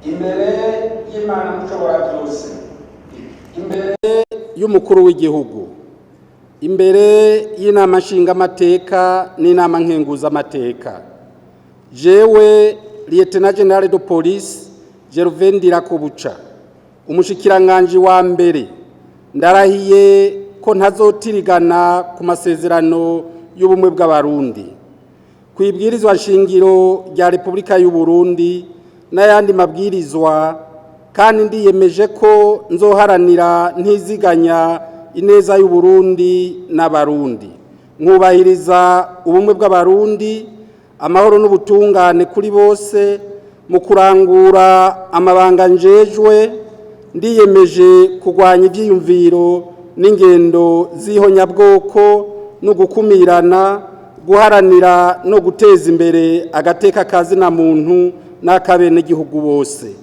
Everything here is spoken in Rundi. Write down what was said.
Imbere y'Imana Mushobora byose, imbere y'umukuru w'igihugu, imbere y'inama nshingamateka n'inama nkenguzamateka, jewe Lieutenant General de Police Gervais Ndirakobuca, umushikiranganji wa mbere, ndarahiye ko ntazotirigana ku masezerano y'ubumwe bw'Abarundi, ku ibwirizwa nshingiro rya Repubulika y'u Burundi n'ayandi mabwirizwa, kandi ndiyemeje ko nzoharanira ntiziganya ineza y'u Burundi n'Abarundi, nkubahiriza ubumwe bw'Abarundi, amahoro n'ubutungane kuri bose. Mu kurangura amabanga njejwe, ndiyemeje kurwanya ivyiyumviro n'ingendo z'ihonyabwoko no gukumirana, guharanira no guteza imbere agateka kazina muntu n'akabenegihugu bose.